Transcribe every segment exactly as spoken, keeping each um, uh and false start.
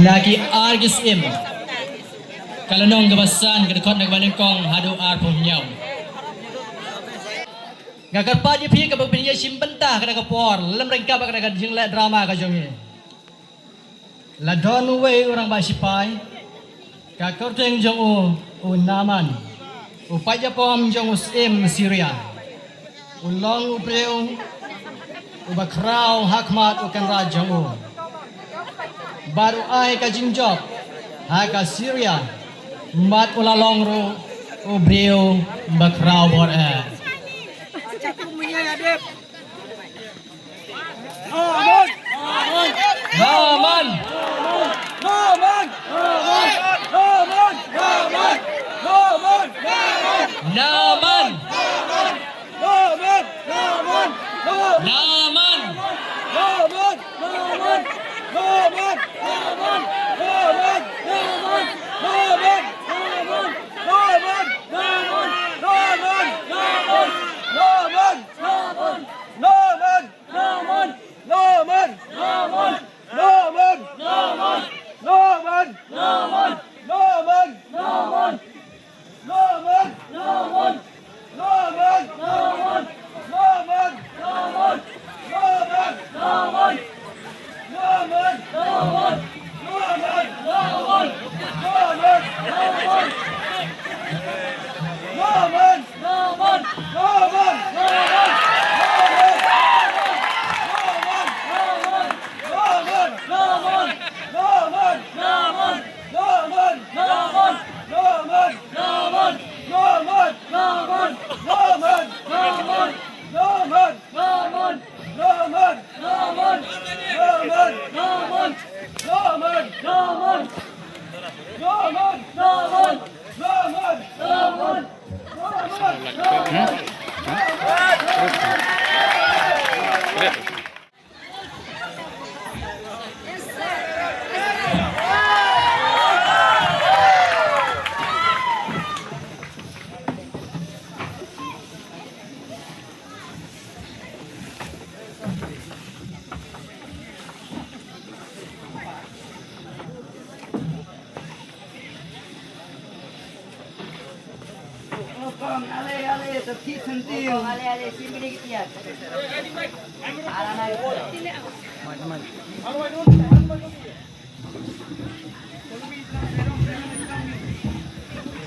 Na ki ar ki syiem. Ka lynnong kaba san, ka dkhot na kaba nyngkong haduh arphew hynñiew. Nga kyrpad ïa phi kaba phin ïashim bynta ha kata ka por, lem ryngkat bad kata ka jingleh drama ka jong ngi. La don uwei u rangbah shipai, ka kyrteng jong u, u Naaman, u paidbah jong u syiem Syria. U long u briew uba khraw ha khmat u kynrad jong u. Bad u ai ka jingjop ha ka Syria, bad u la long ruh u briew ba khraw bor eh. Naaman! Naaman! Naaman!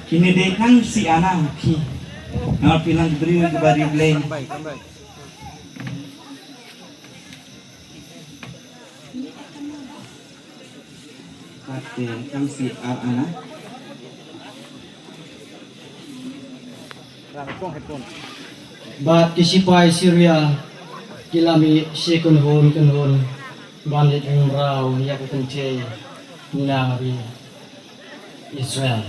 Kine dei tang shi ana, phi. Nga phi lang briew kaba riewblei. Kate tang shi ar ana. Bad ki shipai Syria ki la mih shi kynhun kynhun ban leit rymraw ïa ka kynthei na ri Israel.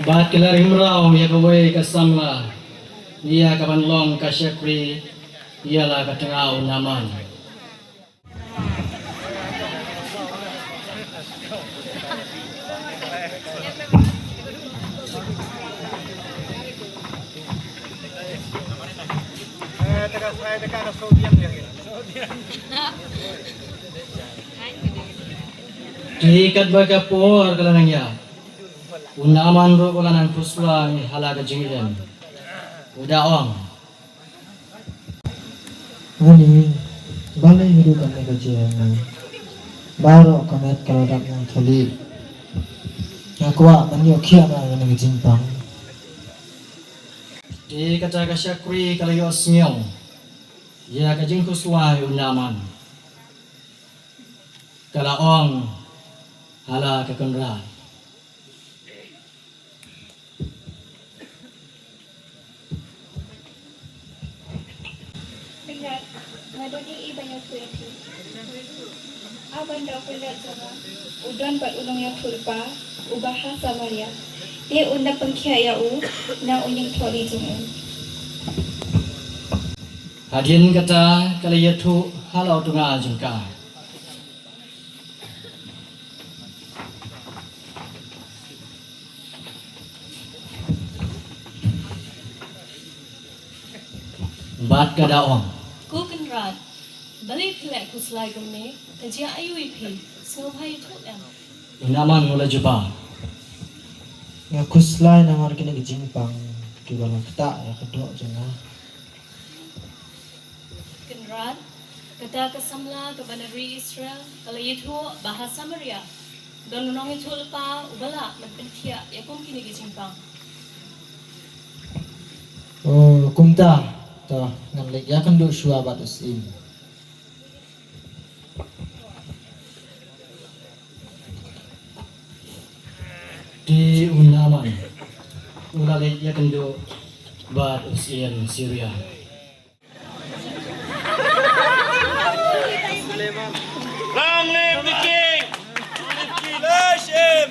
Bad ki la rymraw ïa kawei ka samla ïa kaban long ka shakri ïa la ka tnga u Naaman. Te katba ka por ka la nang ïaid, u Naaman ruh u la nang khuslai ha la ka jingim. U da ong, Ani, balei haduh kane ka jingim? Baroh ka met ka la dap nang thylliej. Nga kwah ban ïoh khiah na kane ka jingpang. Te kata ka shakri ka la ïohsngew ïa ka jingkhuslai u Naaman. Ka la ong ha la ka kynrad, Kynrad, nga don ïa i ban ïathuh ïa phi. Ha ban da u kynrad jong nga u don bad u nongïathuhlypa uba ha Samaria. Te un da pynkhiah ïa u na u ïingthylli jong u. Hadien kata ka la ïathuh ha la u tnga jong ka. Bad ka da ong, Ko kynrad, balei phi leh khuslai kumne? Ka jia aïu ïa phi? Sngewbha ïathuh em. U Naaman u la jubab, Nga khuslai namar kine ki jingpang kiba la ktah ïa ka doh jong nga. Kynrad, kata ka samla kaba na ri Israel ka la ïathuh ba ha Samaria don u nongïathuhlypa uba lah ban pynkhiah ïa kum kine ki jingpang. Oh, kumta, to ngan leit ïakynduh shuwa bad u syiem. Te u Naaman u la leit ïakynduh bad u syiem Syria. Long live the king! Bless him!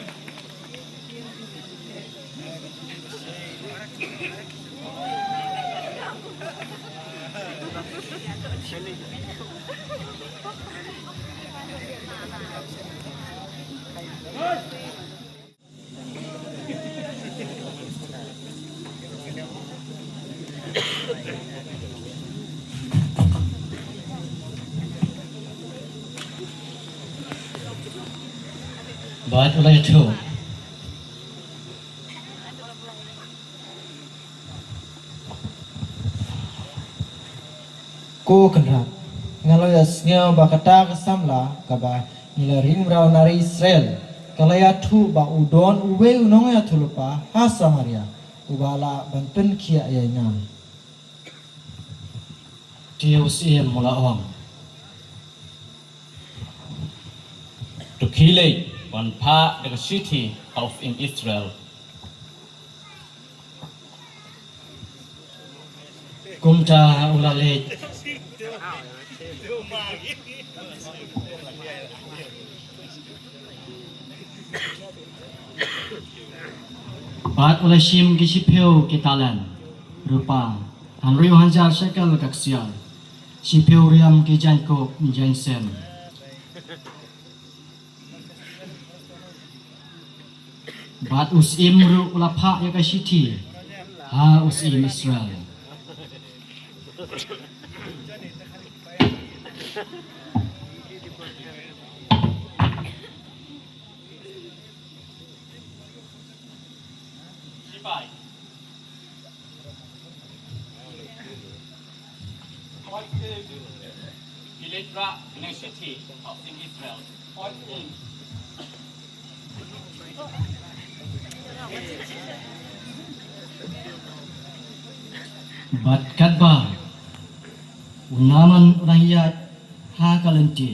Bad u la ïathuh, Ko kynrad, nga la ïohsngew ba kata ka samla kaba ngi la ring mraw na ri Israel ka la ïathuh ba u don uwei u nongïathuhlypa ha Samaria uba lah ban pynkhiah ïa nga. Te u syiem u la ong, To khie leit ban phah da ka shithi ha u syiem Israel. Kumta u la leit. Bad u la shim ki shiphew ki talent rupa, hynriew hajar shekel ka ksiar, shiphew riam ki jaiñkup jaiñsem. Bad u syiem ruh u la phah ïa ka shithi ha u syiem Israel. Shipai. Oi, eh, ki leit rah ïa ka shithi ha u syiem Israel. Oi, eh. Bad katba u Naaman u dang ïaid ha ka lynti,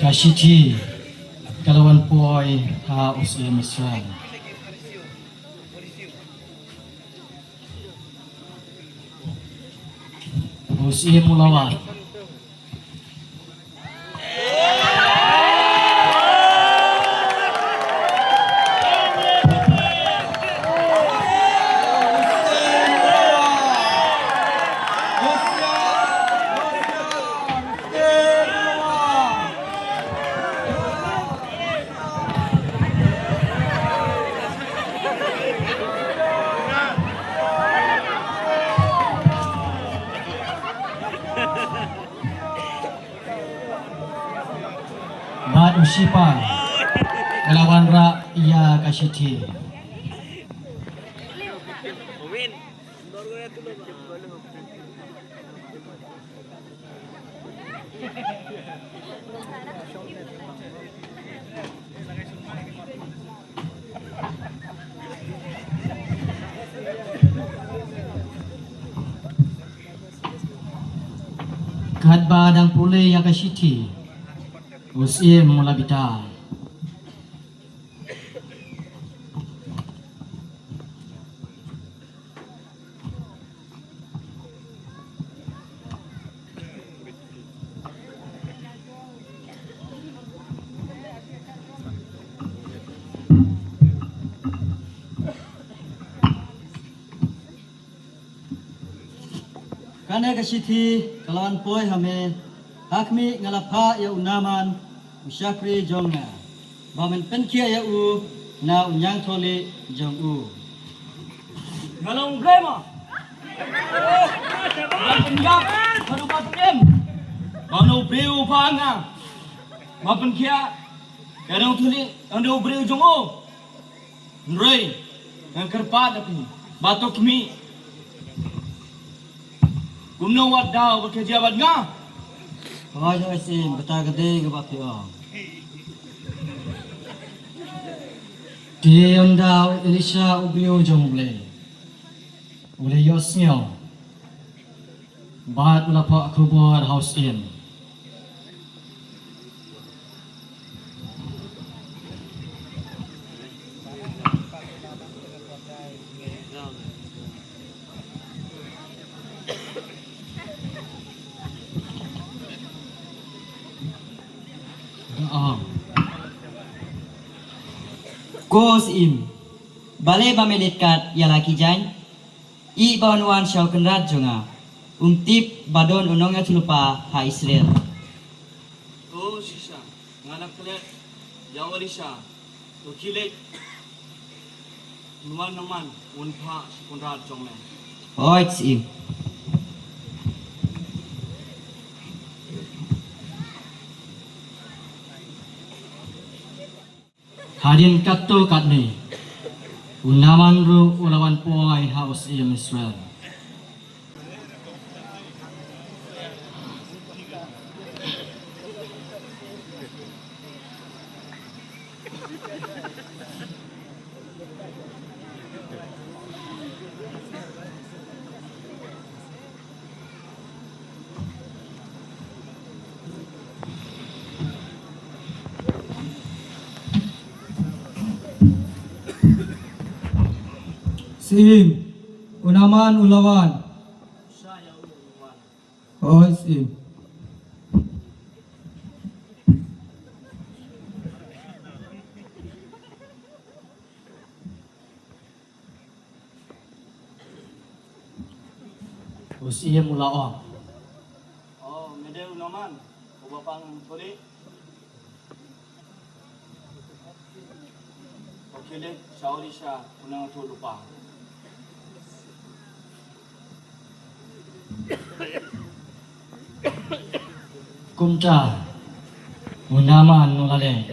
ka shithi ka la wan poi ha u syiem Israel. U syiem u la wan. U Shipa u la wanrah ïa ka shithi. Katba dang pule ïa ka shithi, u Syiem u la bitar. Kane ka shithi ka la wan poi ha me, ha khmih nga la phah ïa u Naman, u shakri jong nga, ba men pynkhiah ïa u na u ñiangthohlieh jong u. Nga long grema. Nga pynjah ka rupa tunim. Ba no briew ba nga. Ba pynkhiah ïa u ñiangthohlieh, ïa u briew jong u. Hynrei ngan kyrpad ïa phi ba to khmih. Kumno wat daw ba ka jia bad nga. Hooid, hooid Syiem, kata ka dei kaba phi ong. Te ynda u Elisha u briew jong U Blei u la ïohsngew bad u la phah khubor ha u Syiem. Ko Syiem, balei ba me leit kat ïa la ki jaiñ? Ïeh ba un wan sha u kynrad jong nga. Um tip ba don u nongïathuhlypa ha Israel. To shisha, nga la klet ïa u Elisha. To khie leit. Un wan Naman, un phah sha u kynrad jong me. Hooid Syiem. Hadien katto katne, u Naman ruh u la wan poi ha u Syiem Israel. Syiem, u Naman u la wan. Hooid Syiem. U Syiem u la ong. O, me dei u Naman, uba pang thuli. Khie leit sha u Elisha u nongïathuhlypa. Kumta u Naman u la leit.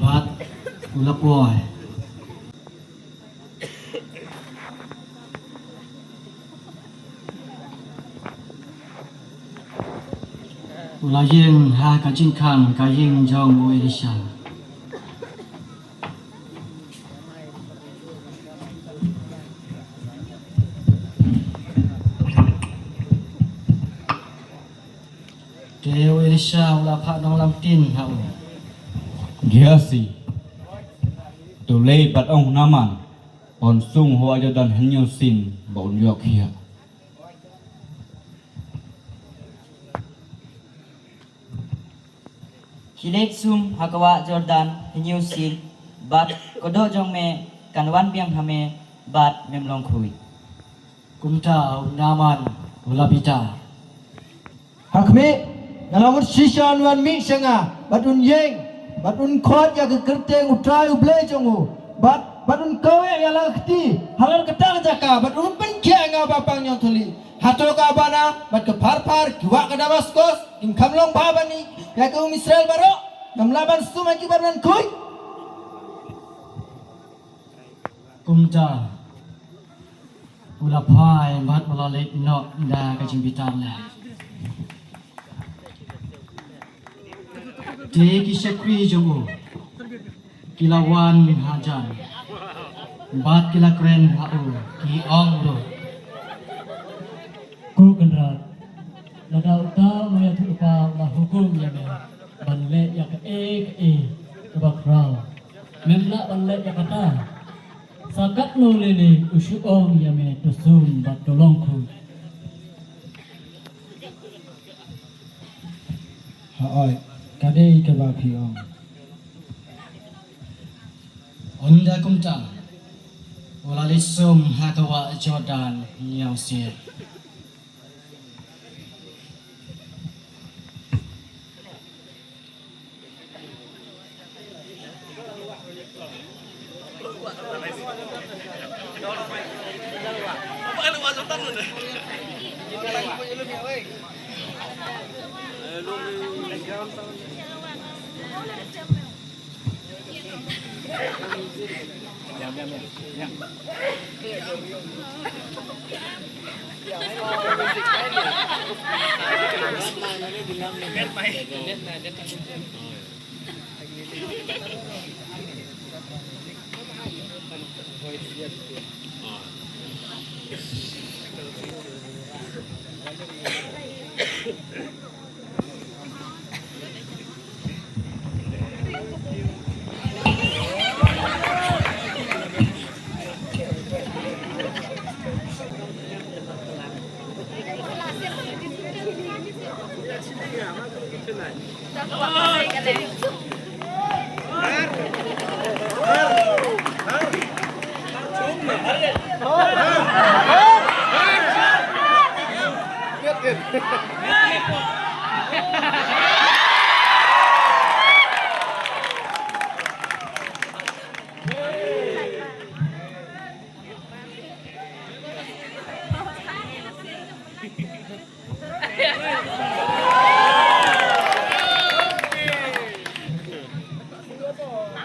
Bad u la poi. U la ïeng ha ka jingkhang ka ïing jong u Elisha. Te u Elisha u la phah nonglam tin ha u. Gehazi, to leit bad ong Naaman, un sum ha Jordan hynñiew sien ba un ïoh khiah. Khie leit sum ha ka wah Jordan hynñiew sien, bad ka doh jong me kan wan biang ha me bad mem long khuid. Kumta u Naaman u la bitar. Ha khmih, nga la mut shisha un wan mih sha nga, bad un ïeng, bad un khot ïa ka kyrteng U Trai U Blei jong u, bad, bad un kaweh ïa la ka kti ha la kata ka jaka, bad un pynkhiah ïa nga ba pang ñiangtylli. Hato ka bana bad ka pharphar ki wah ka Damaskos kim kham long bha ban ïa ka um Israel baroh? Ngam lah ban sum ha ki bad ban khuid. Kumta u la phai bad u la leit noh da ka jingbitar leh. Te ki shakri jong u ki la wan hajan bad ki la kren ha u, ki ong ruh, Ko Kynrad, lada uta u nongïathuhlypa u la hukum ïa me ban leh ïa kaei kaei kaba khraw, mem lah ban leh ïa kata? Sa katno lei lei u shu ong ïa me to sum bad to long khuid. Hooid, ka dei kaba phi ong. Ynda kumta u la leit sum ha ka wah Jordan hynñiew sien.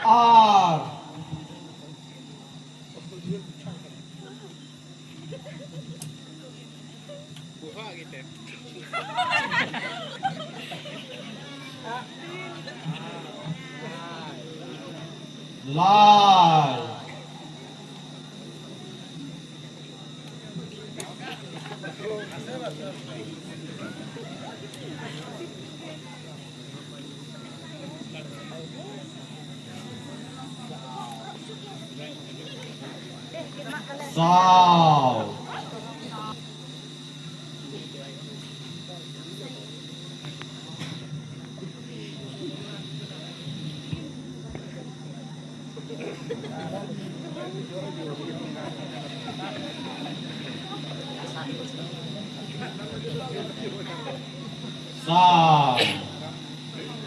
Ar. Lai. Saw. Sa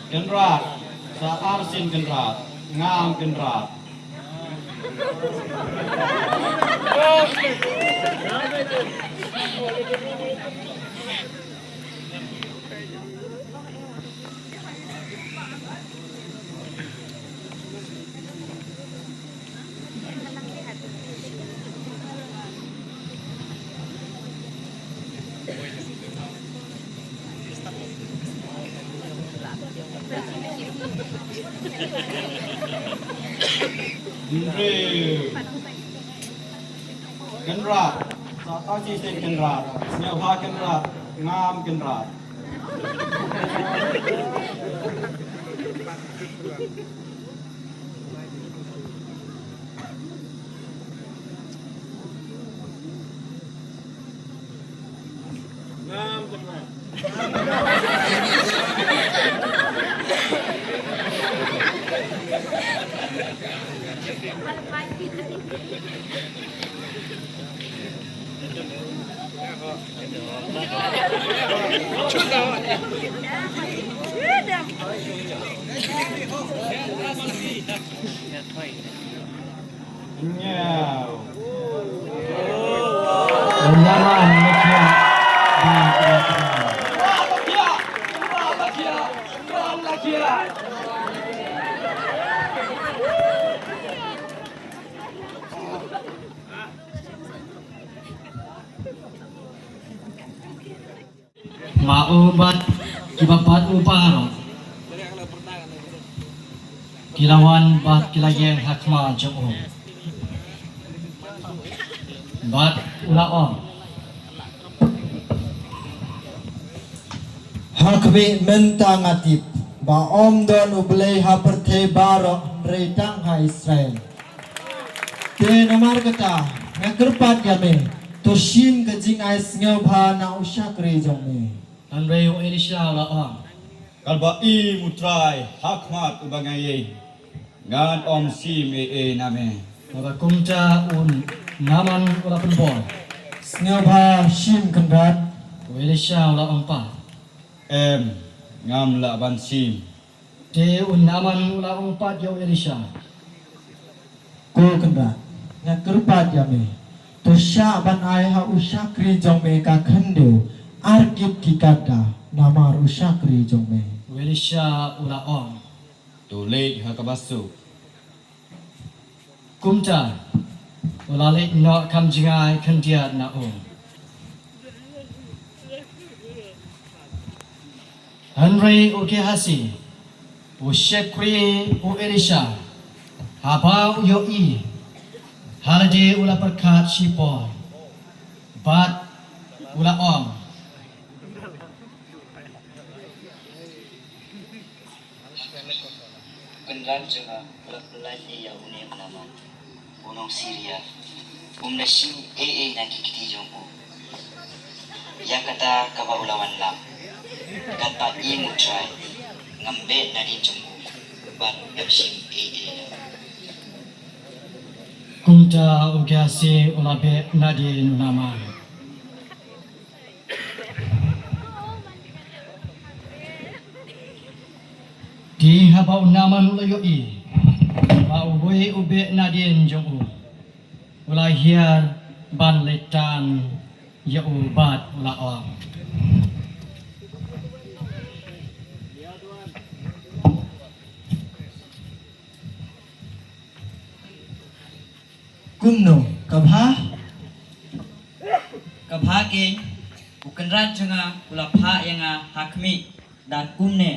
Kynrad, sa Arsien Kynrad, Ngam Kynrad. Hynriew. Kynrad. Sa Arsien Kynrad. Sniawbha Kynrad. Ngam Kynrad. Ma u bad kiba bad u baroh ki la wan bad ki la ïeng ha khmat jong u. Bad u la ong, ha khmih mynta nga tip ba ym don U Blei ha pyrthei baroh hynrei tang ha Israel. Te namar kata nga kyrpad ïa me, to shim ka jingai sngewbha na u shakri jong me. Hynrei u Elisha u la ong, katba im u Trai ha khmat uba nga ïeng, ngan ym shim ei ei na me. Bad kumta u Naaman u la pynbor, sngewbha shim kynrad. U Elisha u la ong pat, em, ngam lah ban shim. Te u Naaman u la ong pat ïa u Elisha, ko kynrad, nga kyrpad ïa me, to shah ban ai ha u shakri jong me ka khyndew ar kit ki kadda namar u shakri jong me. U Elisha u la ong, to leit ha kaba suk. Kumta u la leit noh kham jngai khyndiat na u. Hynrei u Gehazi u shakri u Elisha, haba u ïohi, ha lade u la pyrkhat shipor bad u la ong, kynrad jong nga u la pyllait ïa une u Naaman u nong Siria, um da shim ei ei na ki kti jong u. Ïa kata kaba u la wanlam, katba im u Trai, ngam beh nadien jong u bad ngam shim ei ei. Kumta u Gehazi u la beh nadien u Naaman. Te haba u Naaman u la ïohi ba uwei u beh nadien jong u, u la hiar ban leit tan ïa u bad u la ong, kumno, ka bha? Ka bha keiñ, u kynrad jong nga u la phah ïa nga ha khmih da kumne,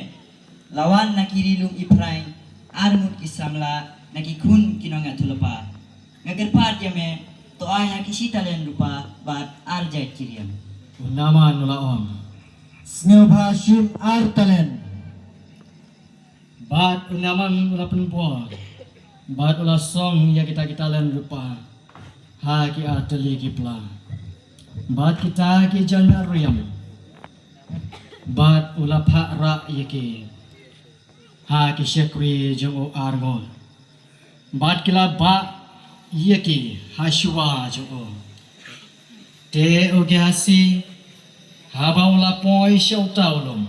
la wan na ki ri lum Ephraim ar ngut ki samla na ki khun ki nongïathuhlypa. Nga kyrpad ïa me, to ai ha ki shi talen rupa bad ar jait ki riam. U Naaman u la ong, sngewbha shim ar talen. Bad u Naaman u la pynbor bad u la song ïa kita ki talen rupa ha ki ar tylli ki pla bad kita ki jaiñia riam, bad u la phah rah ïa ki ha ki shakri jong u ar ngut, bad ki la bah ïa ki ha shuwa jong u. Te u Gehazi, haba u la poi sha uta u lum,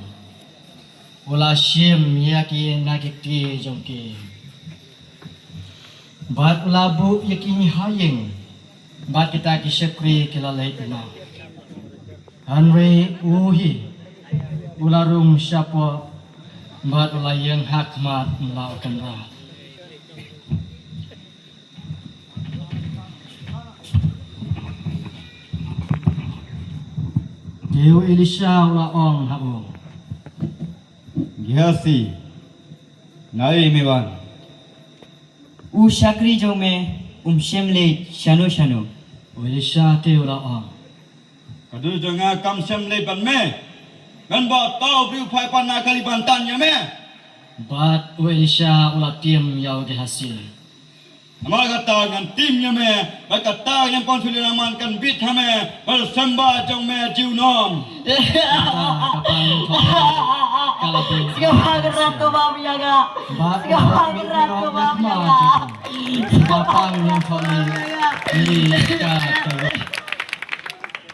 u la shim ïa ki na ki kti jong ki, bad u la buh ïa ki ha ïing, bad kita ki shakri ki la leit noh. Hynrei u hi u la rung shapoh bad u la ïeng ha khmat u la u kynrad. Te u Elisha u la ong ha u, Gehazi, naei me wan? U shakri jong me um shym leit shano shano. U Elisha te u la ong, ka dur jong nga kam shym leit bad me. Mynba uta u briew u phai pat nga kali ban tan ïa me. Bad u Elisha u la tim ïa u Gehazi, namar kata ngan tim ïa me, bad kata ngan pynshoi ïa u Naaman kan bit ha me, bad u symbai jong me junom. Kata ka pang thok ka la bit. Sngewbha kynrad, to bam ïa nga. Sngewbha kynrad, to bam ïa nga. Ba pang ïa thok ni. Ni ka,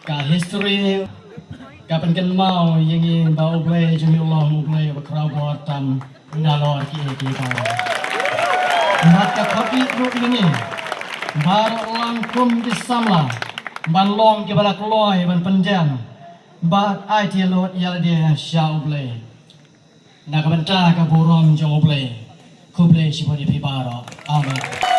ka history. Ka pynkynmaw ïa ngi ba U Blei jong ngi u long U Blei uba khraw bor tam nalor kiei kiei baroh. Bad ka khot ïa ngi baroh lang kum ki samla ban long kiba la kloi ban pyndem bad aiti lut ïa lade sha U Blei. Na ka bynta ka burom jong U Blei. Khublei shibun ïa phi baroh. Amen.